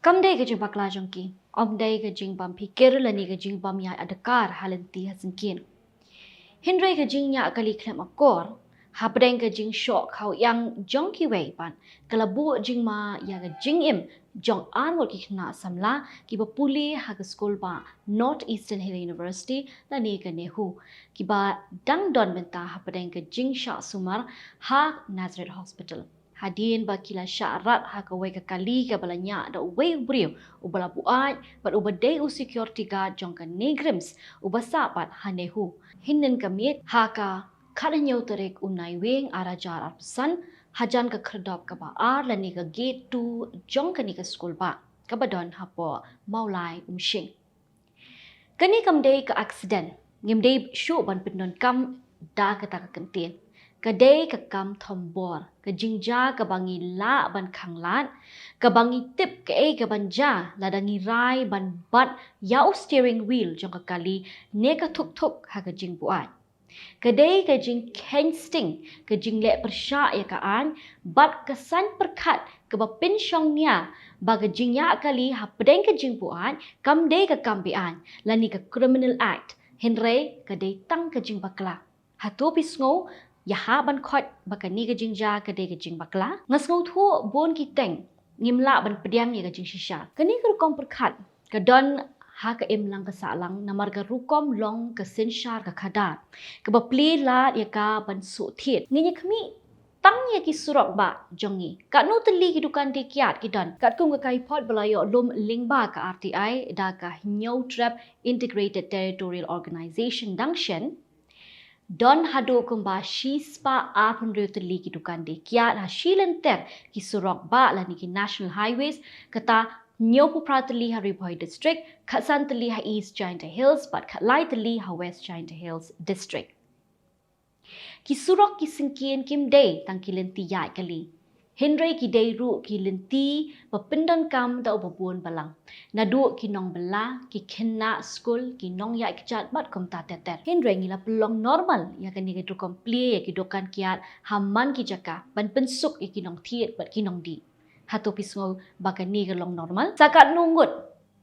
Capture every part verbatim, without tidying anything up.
Kam dei ka jingbakla jong ki, ym dei ka jingbym phikir lane ka jingbym ïai adkar ha lynti ha syngkien. Hynrei ka jingñiah kali khlem akor hapdeng ka jingshoh khaw ïang jong kiwei pat ka la buh jingma ïa ka jingim jong arngut ki khynnah samla kiba pule ha ka skul bah North Eastern Hill University lane ka NEHU, kiba dang don bynta hapdeng ka jingshah sumar ha Nazareth Hospital. Hadien ba ki la shah rat ha kawei ka kali kaba la ñiah da uwei u briew uba la buaid bad uba dei u security guard jong ka NEIGRIHMS uba sah pat ha NEHU, hynnin ka miet ha ka khathynñiew tarik u Naiwieng ar hajar arphew san, hajan ka khyrdop kaba ar lane ka gate two jong kane ka skul bah kaba don hapoh Mawlai Umshing. Kane kam dei ka accident, ngim dei shuh ban pyndonkam da kata ka kyntien. Ka dei ka kam thombor, ka jingjia kaba ngi lah ban khanglad, kaba ngi tip kaei kaban jia lada ngi rai ban bat ïa u steering wheel jong ka kali ne ka thuk thuk ha ka jingbuaid. Ka dei ka jingkheiñ sting, ka jingleh pyrshah ïa ka aiñ bad ka saiñ pyrkhat kaba pynshong nia ba ka jingñiah kali hapdeng ka jingbuaid kam dei ka kam beaiñ lane ka criminal act, hynrei ka dei tang ka jingbakla. Hato phi sngew ïa ha ban khot ba kane ka jingjia ka dei ka jingbakla? Nga sngewthuh bun ki teng ngim lah ban pdiang ïa ka jingshisha. Kane ka rukom pyrkhat ka don ha ka imlang ka sahlang namar ka rukom long ka synshar ka khadar kaba plie lad ïa ka ban suk thied. Ngin ïa khmih tang ïa ki surok bah jong ngi. Katno tylli ki dukan die kiad ki don? Katkum ka kaipod ba la ïoh lum lyngba ka R T I da ka Hynñiewtrep Integrated Territorial Organization dang shen, don haduh kumba shispah arphew tylli ki dukan die kiad ha shi lynter ki surok bah lane ki national highways, kata hynñiewphew phra tylli ha Ri Bhoi District, khatsan tylli ha East Jaintia Hills bad khatlai tylli ha West Jaintia Hills District. Ki surok ki syngkien kim dei tang ki lynti ïaid kali, hynrei ki dei ruh ki lynti ba pyndonkam da uba bun balang, naduh ki nongbylla, ki khynnah skul, ki nongïaid kjat bad kumta ter ter. Hynrei ngi la pynlong normal ïa kane ka rukom plie ïa ki dukan kiad ha man ki jaka ban pynsuk ïa ki nongthied bad ki nongdih. Hato phi sngew ba kane ka long normal? Sa katno ngut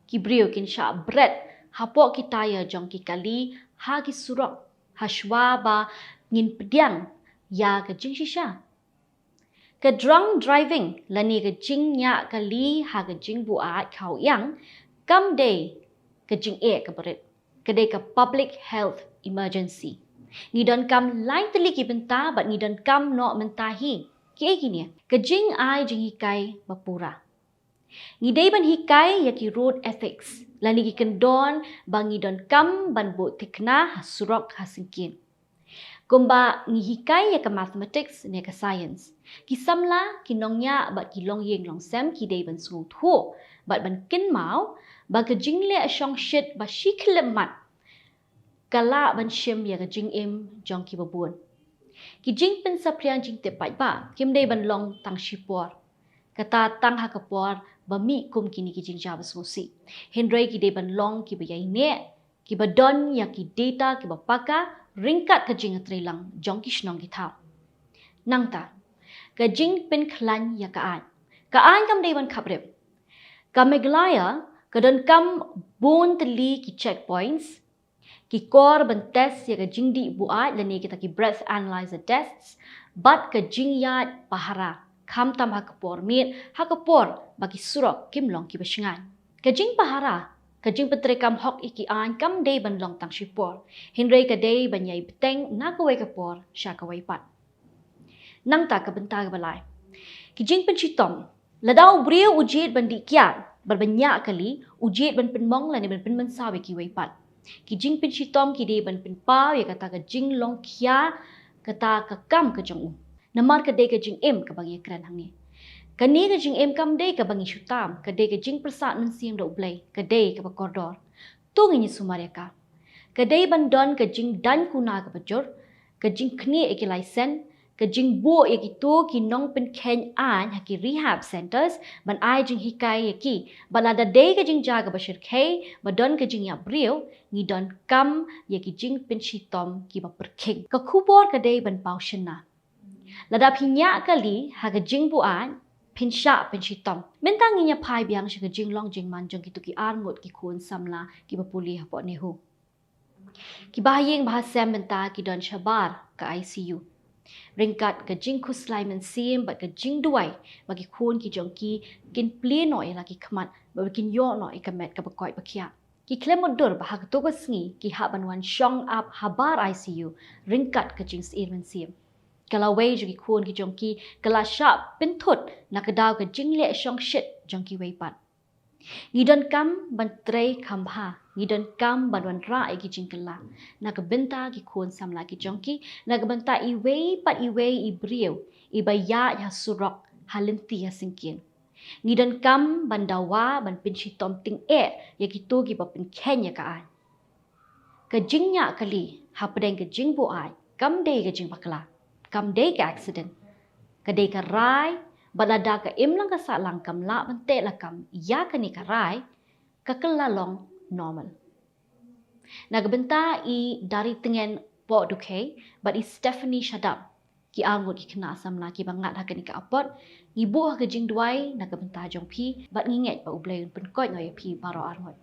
ki briew kin shah bret hapoh ki taïa jong ki kali ha ki surok hashwa ba ngin pdiang ïa ka jingshisha? Ka drunk driving lane ka jingñiah kali ha ka jingbuaid khaw ïang kam dei ka jingeh kaba rit, ka dei ka public health emergency. Ngi donkam lai tylli ki bynta bad ngi donkam noh mynta hi. Kiei kine? Ka jingai jinghikai ba pura. Ngi dei ban hikai ïa ki road ethics lane ki kyndon ba ngi donkam ban buh thikna ha surok ha syngkien. Kumba ngi hikai ïa ka mathematics ne ka science, ki samla, ki nongñiah bad ki longïing longsem ki dei ban sngewthuh bad ban kynmaw ba ka jingleh shongshit ba shi khyllipmat ka lah ban shim ïa ka jingim jong kiba bun. Ki jingpynsaphriang jingtip paidbah kim dei ban long tang shipor, kata tang ha ka por ba mih kum kine ki jingjia ba sngewsih, hynrei ki dei ban long kiba ïaineh, kiba don ïa ki data kiba paka ryngkat ka jingïatreilang jong ki shnong ki thaw. Nangta ka jingpynkhlaiñ ïa ka aiñ. Ka aiñ kam dei ban khapbrip. Ka Meghalaya ka donkam bun tylli ki checkpoints, ki kor ban test ïa ka jingdih buaid lane kita ki breath analyzer tests bad ka jingïaid pahara, khamtam ha ka por miet ha ka por ba ki surok kim long kiba shngaiñ. Ka jingpahara, ka jingpyntreikam hok ïa ki aiñ kam dei ban long tang shipor, hynrei ka dei ban ïai bteng na kawei ka por sha kawei pat. Nangta ka bynta kaba lai, ki jingpynshitom. Lada u briew u jied ban dih kiad bad ban ñiah kali, u jied ban pynmong lane ban pynmynsaw ïa kiwei pat. Ki jingpynshitom ki dei ban pynpaw ïa kata ka jinglong khia, kata ka kam ka jong u, namar ka dei ka jingim kaba ngi kren hangne. Kane ka jingim kam dei kaba ngi shu tam, ka dei ka jingpyrsad mynsiem da U Blei, ka dei kaba kordor. To ngin ïa sumar ïa ka. Ka dei ban don ka jingdaiñ kuna kaba jur, ka jingkhnieh ïa ki laisen, ka jingbuh ïa kito ki nongpynkheiñ aiñ ha ki rehab centres ban ai jinghikai ïa ki. Bad lada dei ka jingjia kaba shyrkhei ba don ka jingïap briew, ngi donkam ïa ki jingpynshitom kiba pyrkhing. Ka khubor ka dei ban paw shynna. Lada phi ñiah kali ha ka jingbuaid, pynshah pynshitom. Mynta ngin ïa phai biang sha ka jinglong jingman jong kito ki arngut ki khun samla kiba pule hapoh NEHU. Kiba ha ïing ba ha sem mynta ki don shabar ka ICU. Ryngkat ka jingkhuslai mynsiem bad ka jingduwai ba ki khun ki jong ki kin plie noh ïa la ki khmat bad ba kin ïoh noh ïa ka met kaba koit ba khiah. Ki khlem mutdur ba ha kato ka sngi ki hap ban wan shong ap habar ICU ryngkat ka jingsheptieng mynsiem. Ka lawei jong ki khun ki jong ki ka la shah pynthut na ka daw ka jingleh shongshit jong kiwei pat. Ngi donkam ban trei kham bha, ngi donkam ban wanrah ïa ki jingkylla na ka bynta ki khun samla ki jong ki, na ka bynta iwei pat iwei i briew iba ïaid ha surok, ha lynti ha syngkien. Ngi donkam ban dawa ban pynshitom tyngeh ïa kito kiba pynkheiñ ïa ka aiñ. Ka jingïaid kali hapdeng ka jingbuaid kam dei ka jingbakla, kam dei ka accident. Ka dei ka rai, bad lada ka imlang ka sahlang kam lah ban teh lakam ïa kane ka rai, ka kylla long normal. Na ka bynta i Daritngen Pohdukhei bad i Stephanie Shadap, ki arngut ki khynnah samla kiba ngat ha kane ka apot, ngi buh ha ka jingduwai na ka bynta jong phi bad ngi ngeit ba U Blei un pynkoit noh ïa phi baroh arngut.